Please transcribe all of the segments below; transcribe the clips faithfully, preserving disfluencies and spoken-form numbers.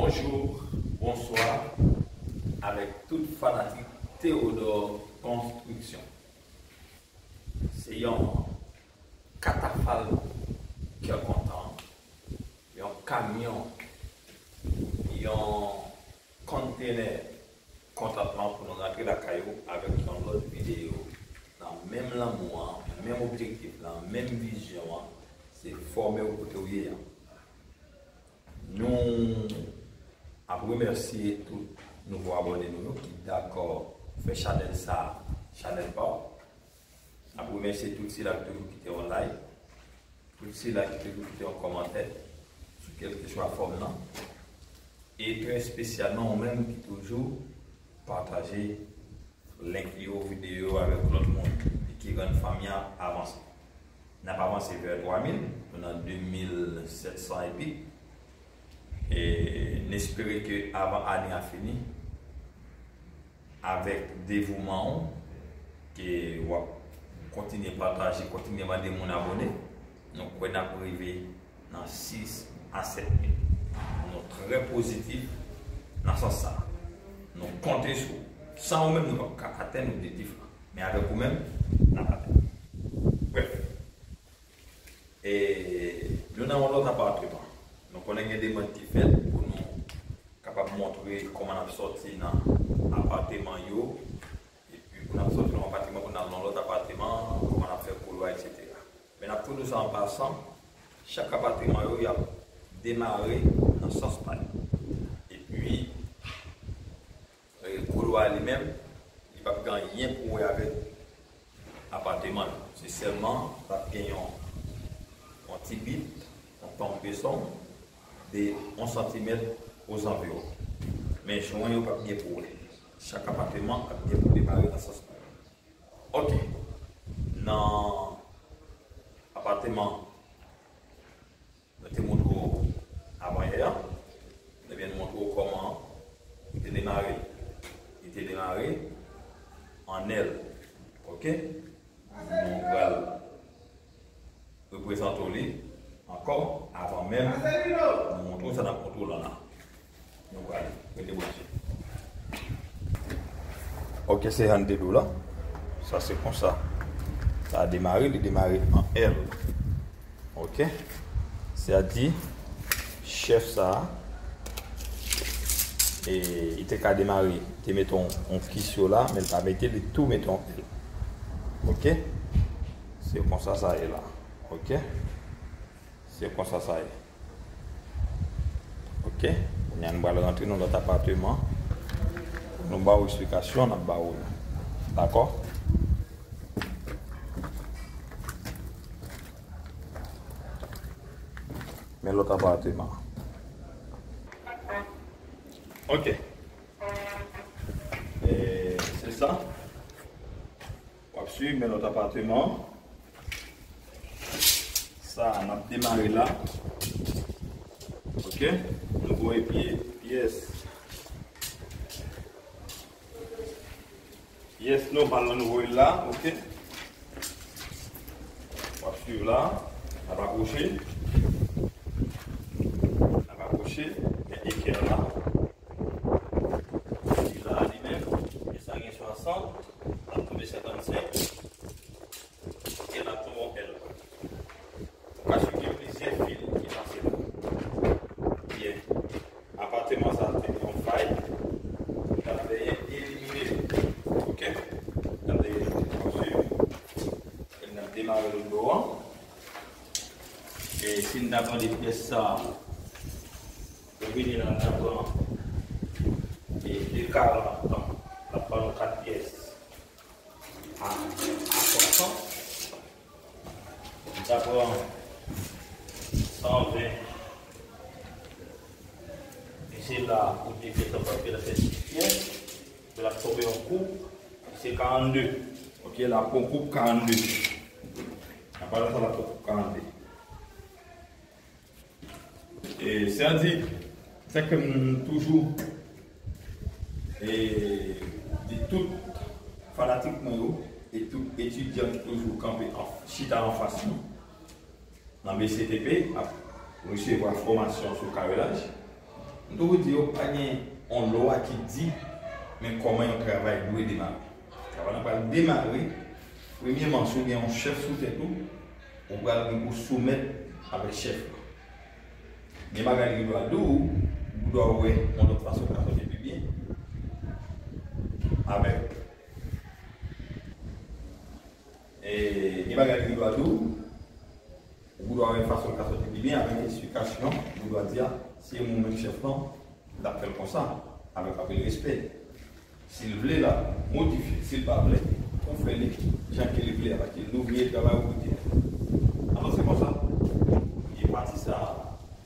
Bonjou, bonswa avèk tout fanatik Théodore Construction. Se yon katafal kè kontan, yon kamyon, yon konntenè kontantman pou nou rantre lakay ou avèk yon lòt videyo nan menm lanmou an, menm objektif lan, menm vizyon an, se fòme w kote w ye an. Nou ap remèsye tout nouvo abòne nou yo ki dakò fè chanèl sa a chanèl pa w. N ap remèsye tout sila ki toujou kite yon like, tout sila ki toujou kite yon kòmantè sou kèlkeswa fòm nan, e trè espesyalman ou menm ki toujou pataje link yo, videyo avèk lòt moun e ki rann fanmi an avanse. N ap avanse vè twa mil, nou nan de mil sèt san epi. E n espere ke avan ane a fini, avèk devouman w, ke w ap kontinye pataje, kontinye mande moun abòne, nou kwè n ap rive nan sis a sèt mil. Nou trè pozitif nan sans sa. Nou konte sou ou. San ou menm, nou p ap ka atenn objektif lan. Men avèk ou menm, n ap atenn. Brèf. E nou nan yon lòt apatman. Nou konnen gen demann ki fèt pou nou kapab montre kòman n ap sòti nan apatman yo. Epi pou n ap sòti nan yon apatman pou n al nan lòt apatman, kòman n ap fè koulwa, etsetera. Men n ap tou di w sa an pasan, chak apatman yo, y ap demare nan sans pa yo. Epi, e, koulwa li menm, li p ap gen anyen pou wè avèk apatman yo. Se sèlman l ap gen yon, yon ti bit, yon tonbe son de yon santimèt ozanviwon. Men jwen yo p ap gen pou wè. Chak apatman ap gen pou demare nan sans pa yo. Ok. Nan apatman nou te montre w avanyè a, ebyen, nou montre w kòman li te demare. Li te demare an L. Ok? Nou pral reprezante w li ankò avan menm nou montre w sa n ap montre w lan la. Nou pral rete branche. Ok, se jan n te di w la. Sa se konsa. Sa a demare, li demare an L. Ok? Sètadi, chèf sa a, e, li te ka demare, te mete yon, yon kis yo la, men l pa mete, li tou mete yon L. Ok? Se konsa sa ye la. Ok? Se konsa sa ye. Ok? Kounye a nou pral rantre nan lòt apatman. Pou nou ba w eksplikasyon, n ap ba w li. Dakò? Men lòt apatman. Ok. E, se sa. W ap swiv, men lòt apatman. Sa, n ap demare la. Ok? Nou voye pye, pyès. Pyès nòmal la, nou voye l la, ok? W ap swiv la. N ap apwoche. N ap apwoche. Men ekè la. Li la li menm. Men sa gen swasant. L ap tonbe senkannsenk. L ap tonbe yon L. Paske gen plizyè fil ki pase la. Byen. Apatman sa a te gen yon fay. N ap veye elimine li. Ok? N ap veye elimine li. W ap swiv. E n ap demare lòt bò an. E si n ta pran de pyès sa a, ou vini la, n ta pran e de karant, l ap ba nou kat pyès. A, a swasant. M ta pran san ven. E se la pou te fè sa, paske l ap fè sis pyès. Epi l ap tonbe yon koub. Se karannde. Ok, l ap pran koub karannde. Apa la, sa l ap pran koub karannde. E sètadi, sa ke m toujou e di tout fanatik mwen yo e tout etidyan ki toujou kanpe an, chita anfas mwen nan B C T P ap resevwa fòmasyon sou karelaj. M toujou di yo pa gen yon lwa ki di men kòman yon travay dwe demare. Travay la pral demare, premyèman, si w gen yon chèf sou tèt ou, ou pral gen pou soumèt avèk chèf la. Gen bagay li dwa di w, ou dwa wè yon lòt fason ka sòti pi byen. Avèk e, gen bagay li dwa di w, ou dwa wè fason l ka sòti pi byen avèk esplikasyon, ou dwa di a, si e mwen menm chèf lan, m t ap fè l konsa, avèk anpil respè. Si l vle l ap modifye, si l pa vle, ou fè li jan ke li vle a, paske nou vle travay ou kote. Alò se konsa, e pati sa a,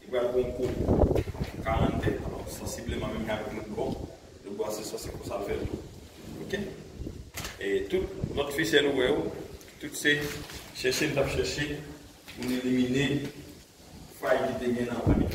li pral gon kou karantèn, alò sansibleman menm jan avèk lòt bò, lòt bò a se sa se konsa l fè l tou. Oke? E tout lòt fichè nou wè yo, tout se chèche n t ap chèche pou n elimine fay ki te gen nan,